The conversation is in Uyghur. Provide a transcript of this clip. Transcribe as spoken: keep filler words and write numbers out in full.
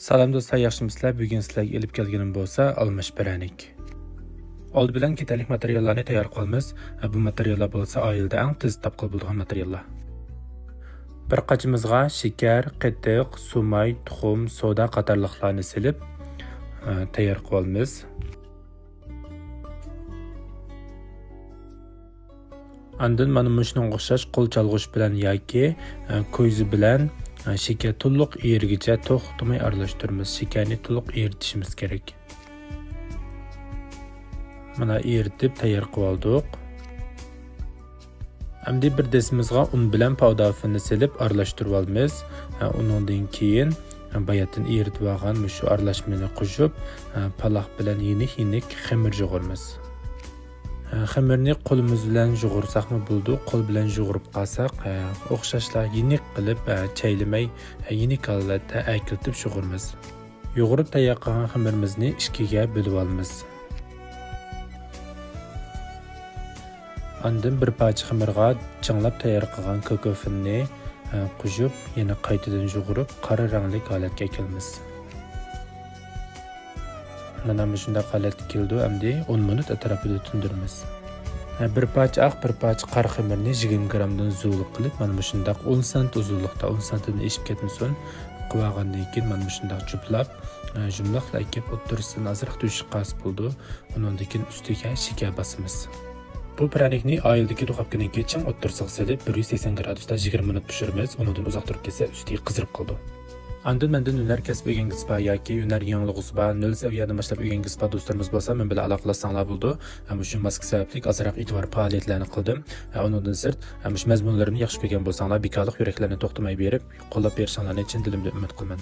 سالام دوستلار، ياخشىمۇسىلەر؟ بۈگۈن سىلەرگە ئېلىپ كەلگىنىم بولسا ئالماش پىرەنىك. ئالدى بىلەن كېتەرلىك ماتېرىياللارنى تەييار قىلىمىز. بۇ ماتېرىياللار بولسا ئائىلىدە ئەڭ تېز تاپقىلى بولىدىغان ماتېرىياللار. بىر قاچىمىزغا شېكەر، قېتىق، سۇماي، تۇخۇم، سودا قاتارلىقلارنى سېلىپ، ئە، تەييار قىلىمىز. ئاندىن مانا مۇشۇنىڭغا ئوخشاش قول چالغۇچ بىلەن ياكى، ئە، كويزا بىلەن، ئە، شېكەر تولۇق ئېرىگىچە توختىماي ئارىلاشتۇرىمىز. شېكەرنى تولۇق ئېرىتىشىمىز كېرەك. مانا ئېرىتىپ تەييار قىلىۋالدۇق. ئەمدى بىر دېسىمىزغا ئۇن بىلەن پاۋدافىننى سېلىپ ئارىلاشتۇرۇۋالىمىز. ئە، ئۇنىڭدىن كېيىن، ئە، باياتىن ئېرىتىۋالغان مۇشۇ ئارىلاشمىنى قوشۇپ، ئە، پالاق بىلەن يېنىك-يېنىك خېمىر يۇغۇرىمىز. ئە، خېمىرنى قولىمىز بىلەن يۇغۇرساقمۇ بولىدۇ، قول بىلەن يۇغۇرۇپ قالساق، ئە، ئوخشاشلا يېنىك قىلىپ، ئە، چەيلىمەي، ئە، يېنىك ھالەتتە ئەركىلىتىپ يۇغۇرىمىز. يۇغۇرۇپ تەييار قىلغان خېمىرىمىزنى ئىككىگە بۆلۈۋالىمىز. ئاندىن بىر پارچە خېمىرغا چىڭلاپ تەييار قىلغان كوكوفىننى، ئە، قوشۇپ، يەنە قايتىدىن يۇغۇرۇپ، قارا رەڭلىك ھالەتكە كېلىمىز. مانا مۇشۇنداق ھالەتكە كېلىدۇ. ئەمدى ئون مىنۇت ئەتراپىدا تىندۇرىمىز. ھە، بىر پارچە ئاق، بىر پارچە قارا خېمىرنى يىگىرمە گرامدىن زۇۋۇلۇق قىلىپ، مانا مۇشۇنداق ئون سانت ئۇزۇنلۇقتا، ئون سانتتىن ئېشىپ كەتمىسۇن، قىلىۋالغاندىن كېيىن مانا مۇشۇنداق جۈپلاپ، ئە، يۇمىلاقلا ئەكىپ ئوتتۇرىسىدىن ئازراق تۆشۈك قالسا بولىدۇ. ئۇنىڭدىن كېيىن ئۈستىگە شېكەر باسىمىز. بۇ پىرەنىكنى ئائىلىدىكى دۇخوپكىنىڭكى چىڭ ئوتتۇرىسىغا سېلىپ، بىر يۈز سەكسەن گرادۇستا يىگىرمە مىنۇت پىشۇرىمىز. ئۇنىڭدىن ئۇزاق تۇرۇپ كەتسە، ئۈستى قىزىرىپ قالىدۇ. ئاندىن مەندىن ھۈنەر كەسپى ئۆگەنگۈسى بار ياكى ھۈنەر يېڭىلىغۇسى بار، نۆل سەۋىيەدىن باشلاپ ئۆگەنگۈسى بار دوستلىرىمىز بولسا، مەن بىلەن ئالاقىلەشسەڭلار بولىدۇ. ھەم شۇ ماسكا سەۋەبلىك ئازراق ئېتىبار پائالىيەتلەرنى قىلدىم. ھە، ئۇنىڭدىن سىرت، ھە، مۇشۇ مەزمۇنلىرىمنى ياخشى كۆرگەن بولساڭلار، بىكارلىق يۈرەكلەرنى توختىماي بېرىپ، قوللاپ بېرىشىڭلارنى چىن دىلىمدىن ئۈمىد قىلىمەن.